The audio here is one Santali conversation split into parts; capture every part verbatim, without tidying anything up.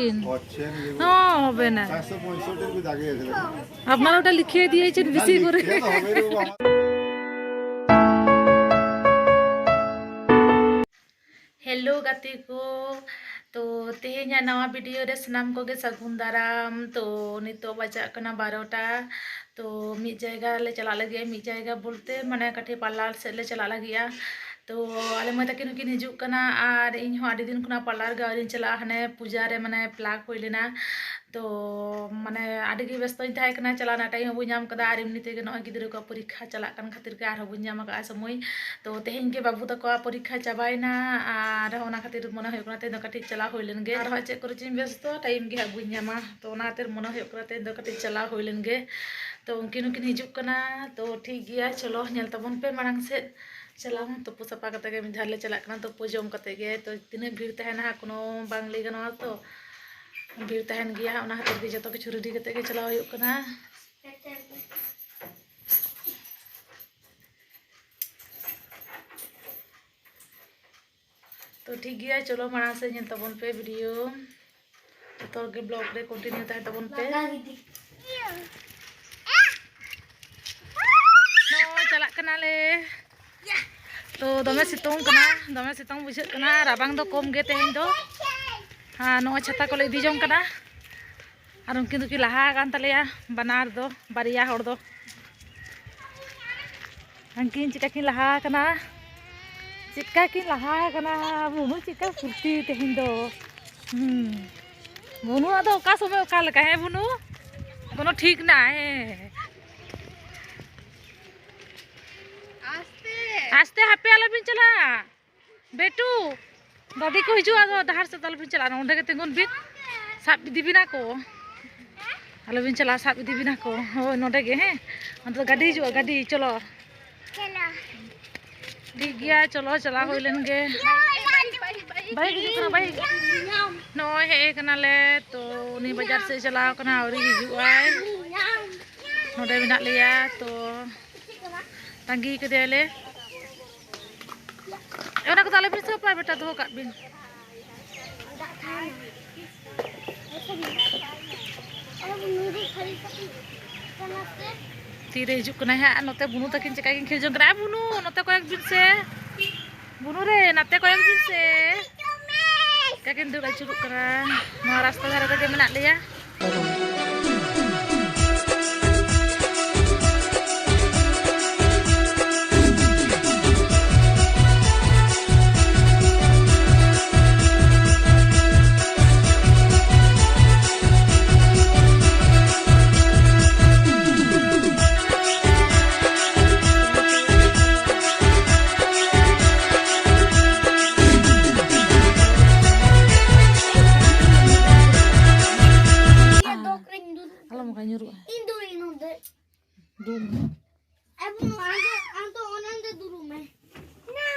হ্যাঁ, হবে না। চারশো পঁয়ষট্টি দাগে আছে, দেখো। আপনারা ওটা লিখিয়ে দিয়েছেন না, বেশি করে। লিখতে তো হবে রে বাবা। Hello ᱜᱟᱛᱮ ᱠᱚ, ᱛᱚ ᱛᱮᱦᱮᱧᱟᱜ ᱱᱟᱣᱟ video ᱨᱮ ᱥᱟᱱᱟᱢ ᱠᱚᱜᱮ ᱥᱟᱹᱜᱩᱱ ᱫᱟᱨᱟᱢ᱾ ᱛᱚ ᱱᱤᱛᱚᱜ ᱵᱟᱡᱟᱜ ᱠᱟᱱᱟ ᱵᱟᱨᱚᱴᱟ᱾ ᱛᱚ ᱢᱤᱫ ᱡᱟᱭᱜᱟ ᱞᱮ ᱪᱟᱞᱟᱜ ᱞᱟᱹᱜᱤᱫ, ᱢᱤᱫ ᱡᱟᱭᱜᱟ ᱵᱚᱞᱛᱮ ᱢᱟᱱᱮ ᱠᱟᱹᱴᱤᱡ parlour ᱥᱮᱫ ᱞᱮ ᱪᱟᱞᱟᱜ ᱞᱟᱹᱜᱤᱫᱼᱟ᱾ ᱛᱚ ᱟᱞᱮ ᱢᱟᱹᱭ ᱛᱟᱹᱠᱤᱱ ᱦᱚᱸᱠᱤᱱ ᱦᱤᱡᱩᱜ ᱠᱟᱱᱟ, ᱟᱨ ᱤᱧ ᱦᱚᱸ ᱟᱹᱰᱤ ᱫᱤᱱ ᱠᱷᱚᱱᱟᱜ parlour ᱜᱮ ᱟᱹᱣᱨᱤᱧ ᱪᱟᱞᱟᱜᱼᱟ᱾ ᱦᱟᱱᱮ ᱯᱩᱡᱟ ᱨᱮ ᱢᱟᱱᱮ ᱯᱞᱟᱜ ᱦᱩᱭ ᱞᱮᱱᱟ, ᱛᱚ ᱢᱟᱱᱮ ᱟᱹᱰᱤ ᱜᱮ ᱵᱮᱥᱛᱚᱧ ᱛᱟᱦᱮᱸ ᱠᱟᱱᱟ, ᱪᱟᱞᱟᱜ ᱨᱮᱱᱟᱜ time ᱦᱚᱸ ᱵᱟᱹᱧ ᱧᱟᱢ ᱠᱟᱫᱟ, ᱟᱨ ᱮᱢᱱᱤ ᱛᱮᱜᱮ ᱱᱚᱜᱼᱚᱭ ᱜᱤᱫᱽᱨᱟᱹ ᱠᱚᱣᱟᱜ ᱯᱚᱨᱤᱠᱠᱷᱟ ᱪᱟᱞᱟᱜ ᱠᱟᱱ ᱠᱷᱟᱹᱛᱤᱨ ᱜᱮ ᱟᱨᱦᱚᱸ ᱵᱟᱹᱧ ᱧᱟᱢ ᱟᱠᱟᱫᱼᱟ ᱥᱚᱢᱚᱭ᱾ ᱛᱚ ᱛᱮᱦᱮᱧ ᱜᱮ ᱵᱟᱹᱵᱩ ᱛᱟᱠᱚᱣᱟᱜ ᱯᱚᱨᱤᱠᱠᱷᱟ ᱪᱟᱵᱟᱭᱮᱱᱟ, ᱟᱨ ᱚᱱᱟ ᱠᱷᱟᱹᱛᱤᱨ ᱢᱚᱱᱮ ᱦᱩᱭᱩᱜ ᱠᱟᱱᱟ ᱛᱮᱦᱮᱧ ᱫᱚ ᱠᱟᱹᱴᱤᱡ ᱪᱟᱞᱟᱣ ᱦᱩᱭ ᱞᱮᱱ ᱜᱮ᱾ ᱟᱨᱦᱚᱸ ᱪᱮᱫ ᱠᱚᱨᱮ ᱪᱚᱧ ᱵᱮᱥᱛᱚ, time ᱜᱮ ᱦᱟᱸᱜ ᱵᱟᱹᱧ ᱧᱟᱢᱟ᱾ ᱛᱚ ᱚᱱᱟ ᱠᱷᱟᱹᱛᱤᱨ ᱢᱚᱱᱮ ᱦᱩᱭᱩᱜ ᱠᱟᱱᱟ ᱛᱮᱦᱮᱧ ᱫᱚ ᱠᱟᱹᱴᱤᱡ ᱪᱟᱞᱟᱣ ᱦᱩᱭ ᱞᱮᱱ ᱜᱮ᱾ ᱛᱚ ᱩᱱᱠᱤᱱ ᱦᱚᱸᱠᱤᱱ ᱦᱤᱡᱩᱜ ᱠᱟᱱᱟ᱾ ᱛᱚ ᱴᱷᱤᱠ ᱜᱮᱭᱟ, ᱪᱚᱞᱚ ᱧᱮᱞ ᱛᱟᱵᱚᱱ ᱯᱮ ᱢᱟᱲᱟᱝ ᱥᱮᱫ᱾ ᱪᱟᱞᱟᱣ ᱛᱩᱯᱩ ᱥᱟᱯᱷᱟ ᱠᱟᱛᱮ ᱜᱮ ᱢᱤᱫ ᱫᱷᱟᱣ ᱞᱮ ᱪᱟᱞᱟᱜ ᱠᱟᱱᱟ, ᱛᱩᱯᱩ ᱡᱚᱢ ᱠᱟᱛᱮ ᱜᱮ᱾ ᱛᱚ ᱛᱤᱱᱟᱹᱜ ᱵᱷᱤᱲ ᱛᱟᱦᱮᱱᱟ ᱦᱟᱸᱜ, ᱠᱳᱱᱳ ᱵᱟᱝ ᱞᱟᱹᱭ ᱜᱟᱱᱚᱜᱼᱟ᱾ ᱛᱚ ᱵᱷᱤᱲ ᱛᱟᱦᱮᱱ ᱜᱮᱭᱟ, ᱚᱱᱟ ᱠᱷᱟᱹᱛᱤᱨ ᱜᱮ ᱡᱚᱛᱚ ᱠᱤᱪᱷᱩ ready ᱠᱟᱛᱮ ᱜᱮ ᱪᱟᱞᱟᱣ ᱦᱩᱭᱩᱜ ᱠᱟᱱᱟ᱾ ᱛᱚ ᱴᱷᱤᱠ ᱜᱮᱭᱟ, ᱪᱚᱞᱚ ᱢᱟᱲᱟᱝ ᱥᱮᱫ ᱧᱮᱞ ᱛᱟᱵᱚᱱ ᱯᱮ video᱾ ᱡᱚᱛᱚ ᱦᱚᱲ ᱜᱮ vlog ᱨᱮ continue ᱛᱟᱦᱮᱸ ᱛᱟᱵᱚᱱ ᱯᱮ᱾ ᱱᱚᱜᱼᱚᱭ ᱪᱟᱞᱟᱜ ᱠᱟᱱᱟᱞᱮ᱾ ᱛᱚ ᱫᱚᱢᱮ ᱥᱤᱛᱩᱝ ᱠᱟᱱᱟ, ᱫᱚᱢᱮ ᱥᱤᱛᱩᱝ ᱵᱩᱡᱷᱟᱹᱜ ᱠᱟᱱᱟ᱾ ᱨᱟᱵᱟᱝ ᱫᱚ ᱠᱚᱢ ᱜᱮ ᱛᱮᱦᱮᱧ ᱫᱚ᱾ ᱟᱨ ᱱᱚᱜᱼᱚᱭ ᱪᱷᱟᱛᱟ ᱠᱚᱞᱮ ᱤᱫᱤ ᱡᱚᱝ ᱠᱟᱱᱟ᱾ ᱟᱨ ᱩᱱᱠᱤᱱ ᱫᱚᱠᱤᱱ ᱞᱟᱦᱟ ᱟᱠᱟᱱ ᱛᱟᱞᱮᱭᱟ, ᱵᱟᱱᱟᱨ ᱫᱚ, ᱵᱟᱨᱭᱟ ᱦᱚᱲ ᱫᱚ᱾ ᱩᱱᱠᱤᱱ ᱪᱮᱠᱟ ᱠᱤᱱ ᱞᱟᱦᱟ ᱟᱠᱟᱱᱟ, ᱪᱮᱠᱟ ᱠᱤᱱ ᱞᱟᱦᱟ ᱟᱠᱟᱱᱟ᱾ ᱵᱩᱱᱩ ᱪᱮᱠᱟ ᱯᱷᱩᱨᱛᱤ ᱛᱮᱦᱮᱧ ᱫᱚ᱾ ᱦᱩᱸ᱾ ᱵᱩᱱᱩᱣᱟᱜ ᱫᱚ ᱚᱠᱟ ᱥᱚᱢᱚᱭ ᱚᱠᱟ ᱞᱮᱠᱟ, ᱦᱮᱸ ᱵᱩᱱᱩ? ᱠᱳᱱᱳ ᱴᱷᱤᱠ ᱱᱟᱭ, ᱦᱮᱸ᱾ ᱟᱥᱛᱮ᱾ ᱟᱥᱛᱮ, ᱦᱟᱯᱮ ᱟᱞᱚᱵᱤᱱ ᱪᱟᱞᱟᱜᱼᱟ᱾ ᱵᱮᱴᱩ, ᱫᱟᱫᱤ ᱠᱚ ᱦᱤᱡᱩᱜᱼᱟ, ᱟᱫᱚ ᱰᱟᱦᱟᱨ ᱥᱮᱫ ᱫᱚ ᱟᱞᱚᱵᱤᱱ ᱪᱟᱞᱟᱜᱼᱟ, ᱱᱚᱸᱰᱮ ᱜᱮ ᱛᱤᱸᱜᱩᱱ ᱵᱤᱱ᱾ ᱥᱟᱵ ᱤᱫᱤ ᱵᱤᱱᱟ ᱠᱚ, ᱟᱞᱚᱵᱤᱱ ᱪᱟᱞᱟᱜᱼᱟ, ᱥᱟᱵ ᱤᱫᱤ ᱵᱤᱱᱟ ᱠᱚ᱾ ᱦᱳᱭ, ᱱᱚᱸᱰᱮ ᱜᱮ, ᱦᱮᱸ, ᱚᱱᱛᱮ ᱫᱚ ᱜᱟᱹᱰᱤ ᱦᱤᱡᱩᱜᱼᱟ, ᱜᱟᱹᱰᱤ᱾ ᱪᱚᱞᱚ, ᱴᱷᱤᱠ ᱜᱮᱭᱟ, ᱪᱚᱞᱚ, ᱪᱟᱞᱟᱣ ᱦᱩᱭ ᱞᱮᱱ ᱜᱮ᱾ ᱵᱟᱭᱤᱠ ᱦᱤᱡᱩᱜ ᱠᱟᱱᱟ, ᱵᱟᱭᱤᱠ᱾ ᱱᱚᱜᱼᱚᱭ ᱦᱮᱡ ᱠᱟᱱᱟᱞᱮ, ᱛᱚ ᱩᱱᱤ ᱵᱟᱡᱟᱨ ᱥᱮᱫ ᱪᱟᱞᱟᱣ ᱠᱟᱱᱟ, ᱟᱹᱣᱨᱤ ᱦᱤᱡᱩᱜᱼᱟᱭ᱾ ᱱᱚᱸᱰᱮ ᱢᱮᱱᱟᱜ ᱞᱮᱭᱟ, ᱛᱚ ᱛᱟᱺᱜᱤ ᱠᱟᱫᱮᱭᱟᱞᱮ᱾ ᱚᱱᱟ ᱠᱚᱫᱚ ᱟᱞᱚᱵᱤᱱ ᱥᱟᱵᱟ, ᱵᱮᱴᱟ, ᱫᱚᱦᱚ ᱠᱟᱜ ᱵᱤᱱ᱾ ᱛᱤᱨᱮ ᱦᱤᱡᱩᱜ ᱠᱟᱱᱟᱭ ᱦᱟᱸᱜ? ᱱᱚᱛᱮ ᱵᱩᱱᱩ ᱛᱟᱹᱠᱤᱱ ᱪᱮᱠᱟ ᱠᱤᱱ ᱠᱷᱮᱞ ᱡᱚᱝ ᱠᱟᱱᱟ᱾ ᱟᱭ ᱵᱩᱱᱩ, ᱱᱚᱛᱮ ᱠᱚᱭᱚᱜ ᱵᱤᱱ ᱥᱮ᱾ ᱵᱩᱱᱩ ᱨᱮ, ᱱᱟᱛᱮ ᱠᱚᱭᱚᱜ ᱵᱤᱱ ᱥᱮ᱾ ᱪᱮᱠᱟ ᱠᱤᱱ ᱫᱟᱹᱲ ᱟᱹᱪᱩᱨᱚᱜ ᱠᱟᱱᱟ᱾ ᱱᱚᱣᱟ ᱨᱟᱥᱛᱟ ᱫᱷᱟᱨᱮ ᱨᱮᱜᱮ ᱢᱮᱱᱟᱜ ᱞᱮᱭᱟ᱾ ᱟᱞᱚᱢ ᱚᱱᱠᱟ ᱧᱩᱨᱩᱜᱼᱟ᱾ ᱤᱧ ᱫᱚ ᱤᱧ ᱱᱚᱰᱮ᱾ ᱫᱩᱞ ᱢᱮ᱾ ᱟᱵᱚ ᱱᱚᱣᱟ ᱫᱚ, ᱟᱢ ᱫᱚ ᱚᱱᱮ ᱚᱸᱰᱮ ᱫᱩᱲᱩᱵ ᱢᱮ᱾ না,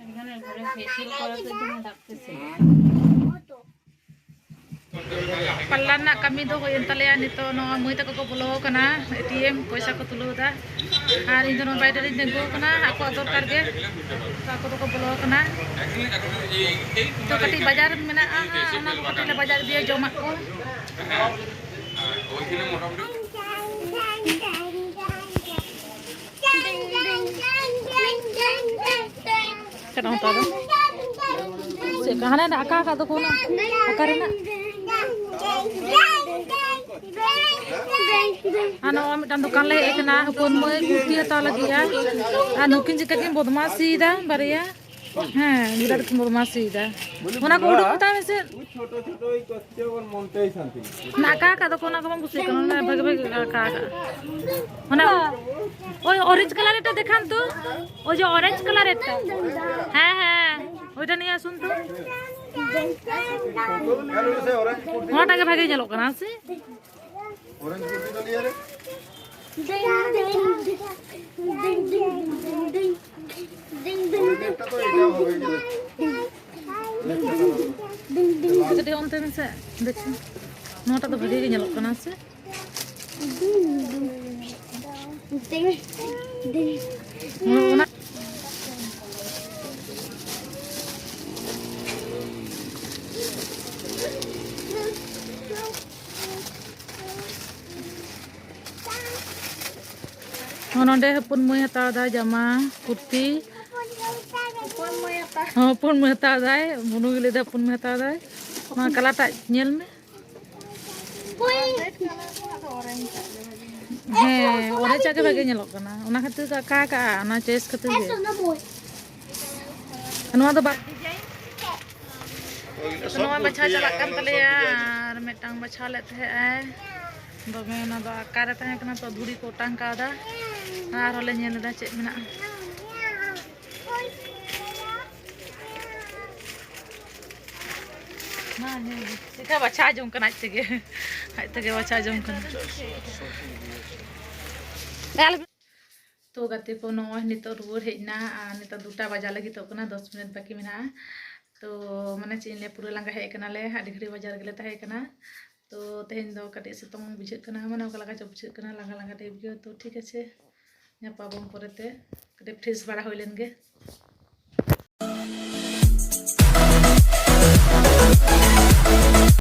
এখানে ঘরে ফেসিয়াল করাতে তুমি ডাকতেছে। ᱯᱟᱨᱞᱟᱨ ᱨᱮᱱᱟᱜ ᱠᱟᱹᱢᱤ ᱫᱚ ᱦᱩᱭᱮᱱ ᱛᱟᱞᱮᱭᱟ᱾ ᱱᱤᱛᱚᱜ ᱱᱚᱣᱟ ᱢᱟᱹᱭ ᱛᱟᱠᱚ ᱠᱚ ᱵᱚᱞᱚ ᱟᱠᱟᱱᱟ, ᱮᱴᱤᱮᱢ ᱯᱚᱭᱥᱟ ᱠᱚ ᱛᱩᱞᱟᱹᱣ ᱮᱫᱟ᱾ ᱟᱨ ᱤᱧ ᱫᱚ ᱱᱚᱣᱟ ᱵᱟᱭᱨᱮ ᱨᱤᱧ ᱛᱤᱸᱜᱩ ᱟᱠᱟᱱᱟ, ᱟᱠᱚᱣᱟᱜ ᱫᱚᱨᱠᱟᱨ ᱜᱮ᱾ ᱛᱚ ᱟᱠᱚ ᱫᱚᱠᱚ ᱵᱚᱞᱚ ᱟᱠᱟᱱᱟ᱾ ᱛᱚ ᱠᱟᱹᱴᱤᱡ ᱵᱟᱡᱟᱨ ᱢᱮᱱᱟᱜᱼᱟ, ᱚᱱᱟ ᱠᱚ ᱠᱟᱹᱴᱤᱡ ᱞᱮ ᱵᱟᱡᱟᱨ ᱤᱫᱤᱭᱟ, ᱡᱚᱢᱟᱜ ᱠᱚ᱾ ᱪᱮᱫ ᱦᱚᱸ ᱛᱟᱫᱚ? ᱪᱮᱫ ᱠᱟ ᱦᱟᱱᱮ ᱟᱠᱟ ᱟᱠᱟᱫ ᱫᱚᱠᱚ ᱚᱱᱟ ᱟᱠᱟ ᱨᱮᱱᱟᱜ? ᱟᱨ ᱱᱚᱣᱟ ᱢᱤᱫᱴᱟᱝ ᱫᱚᱠᱟᱱ ᱞᱮ ᱦᱮᱡ ᱟᱠᱟᱱᱟ, ᱦᱚᱯᱚᱱ ᱢᱟᱹᱭ ᱠᱩᱨᱛᱤ ᱦᱟᱛᱟᱣ ᱞᱟᱹᱜᱤᱫ᱾ ᱟᱨ ᱱᱩᱠᱤᱱ ᱪᱮᱫ ᱠᱟ ᱠᱤᱱ ᱵᱚᱫᱢᱟᱥᱤᱭᱮᱫᱟ ᱵᱟᱨᱭᱟ᱾ ᱦᱮᱸ, ᱵᱤᱨᱟᱴ ᱠᱤᱱ ᱵᱚᱫᱢᱟᱥᱤᱭᱮᱫᱟ᱾ ᱚᱱᱟ ᱠᱚ ᱩᱰᱩᱠ ᱢᱮᱛᱟᱭ ᱢᱮᱥᱮ᱾ ᱚᱱᱟ ᱟᱠᱟ ᱟᱠᱟ ᱫᱚᱠᱚ, ᱚᱱᱟ ᱠᱚ ᱵᱟᱝ ᱠᱩᱥᱤᱭᱟᱜ ᱠᱟᱱᱟ, ᱚᱱᱟ ᱵᱷᱟᱜᱮ ᱵᱷᱟᱜᱮ ᱟᱠᱟ ᱟᱠᱟ᱾ ᱚᱱᱟ, ওই অরেঞ্জ কালার একটা দেখান তো, ওই যে অরেঞ্জ কালার একটা। হ্যাঁ, হ্যাঁ, ওইটা নিয়ে আসুন তো। ওনাটাকে ভাগে গেল কেন আছে? ᱠᱟᱹᱴᱤᱡ ᱚᱱᱛᱮ ᱢᱮᱥᱮ, ᱫᱮᱠᱷᱤ᱾ ᱱᱚᱣᱟᱴᱟᱜ ᱫᱚ ᱵᱷᱟᱜᱮ ᱜᱮ ᱧᱮᱞᱚᱜ ᱠᱟᱱᱟ ᱥᱮ? ᱚᱱᱟ ᱱᱚᱰᱮ ᱦᱚᱯᱚᱱ ᱢᱟᱹᱭ ᱦᱟᱛᱟᱣ ᱫᱟᱭ ᱡᱟᱢᱟ, ᱠᱩᱨᱛᱤ᱾ ᱦᱚᱯᱚᱱ ᱢᱟᱹᱭ ᱦᱟᱛᱟᱣ᱾ ᱦᱚᱸ, ᱦᱚᱯᱚᱱ ᱢᱟᱹᱭ ᱦᱟᱛᱟᱣ ᱫᱟᱭ, ᱢᱩᱱᱩ ᱜᱮ ᱞᱟᱹᱭ ᱫᱟ ᱦᱚᱯᱚᱱ ᱢᱟᱹᱭ ᱦᱟᱛᱟᱣ ᱫᱟᱭ᱾ ᱢᱟ ᱠᱟᱞᱟᱨ ᱴᱟᱜ ᱧᱮᱞ ᱢᱮ᱾ ᱦᱮᱸ, orange ᱟᱜ ᱜᱮ ᱵᱷᱟᱜᱮ ᱧᱮᱞᱚᱜ ᱠᱟᱱᱟ, ᱚᱱᱟ ᱠᱷᱟᱹᱛᱤᱨ ᱠᱚ ᱟᱸᱠᱟ ᱠᱟᱜᱼᱟ, ᱚᱱᱟ choice ᱠᱷᱟᱹᱛᱤᱨ ᱜᱮ᱾ ᱱᱚᱣᱟ ᱫᱚ ᱵᱟᱨ design᱾ ᱱᱚᱣᱟ ᱵᱟᱪᱷᱟᱣ ᱪᱟᱞᱟᱜ ᱠᱟᱱ ᱛᱟᱞᱮᱭᱟ, ᱟᱨ ᱢᱤᱫᱴᱟᱝ ᱵᱟᱪᱷᱟᱣ ᱞᱮᱫ ᱛᱟᱦᱮᱸᱜ ᱟᱭ ᱫᱚᱢᱮ, ᱚᱱᱟ ᱫᱚ ᱟᱠᱟ ᱨᱮ ᱛᱟᱦᱮᱸ ᱠᱟᱱᱟ, ᱛᱚ ᱫᱷᱩᱲᱤ ᱠᱚ ᱚᱴᱟᱝ ᱠᱟᱣᱫᱟ, ᱟᱨᱦᱚᱸ ᱞᱮ ᱧᱮᱞ ᱮᱫᱟ ᱪᱮᱫ ᱢᱮᱱᱟᱜᱼᱟ᱾ ᱢᱟ ᱧᱮᱞ ᱢᱮ᱾ ᱪᱮᱫᱠᱟ ᱵᱟᱪᱷᱟᱣ ᱡᱚᱝ ᱠᱟᱱᱟ ᱟᱡ ᱛᱮᱜᱮ, ᱟᱡ ᱛᱮᱜᱮ ᱵᱟᱪᱷᱟᱣ ᱡᱚᱝ ᱠᱟᱱᱟ᱾ ᱛᱚ ᱜᱟᱛᱮ ᱠᱚ, ᱱᱚᱜᱼᱚᱭ ᱱᱤᱛᱚᱜ ᱨᱩᱣᱟᱹᱲ ᱦᱮᱡ ᱮᱱᱟ, ᱟᱨ ᱱᱤᱛᱚᱜ ᱫᱩᱴᱟ ᱵᱟᱡᱟᱣ ᱞᱟᱹᱜᱤᱫᱚᱜ ᱠᱟᱱᱟ, ᱫᱚᱥ ᱢᱤᱱᱤᱴ ᱵᱟᱹᱠᱤ ᱢᱮᱱᱟᱜᱼᱟ᱾ ᱛᱚ ᱢᱟᱱᱮ ᱪᱮᱫ ᱤᱧ ᱞᱟᱹᱭᱟ, ᱯᱩᱨᱟᱹ ᱞᱟᱸᱜᱟ ᱦᱮᱡ ᱟᱠᱟᱱᱟᱞᱮ, ᱟᱹᱰᱤ ᱜᱷᱟᱹᱲᱤᱡ ᱵᱟᱡᱟᱨ ᱨᱮᱜᱮ ᱞᱮ ᱛᱟᱦᱮᱸ ᱠᱟᱱᱟ᱾ ᱛᱚ ᱛᱮᱦᱮᱧ ᱫᱚ ᱠᱟᱹᱴᱤᱡ ᱥᱤᱛᱩᱝ ᱵᱩᱡᱷᱟᱹᱜ ᱠᱟᱱᱟ, ᱢᱟᱱᱮ ᱚᱠᱟ ᱞᱮᱠᱟ ᱪᱚ ᱵᱩᱡᱷᱟᱹᱜ ᱠᱟᱱᱟ, ᱞᱟᱸᱜᱟ ᱞᱟᱸᱜᱟ type ᱜᱮ᱾ ᱛᱚ ᱴᱷᱤᱠ ᱟᱪᱷᱮ, ᱧᱟᱯᱟᱢ ᱟᱵᱚᱱ ᱯᱚᱨᱮᱛᱮ, ᱠᱟᱹᱴᱤᱡ fresh ᱵᱟᱲᱟ ᱦᱩᱭ ᱞᱮᱱ ᱜᱮ᱾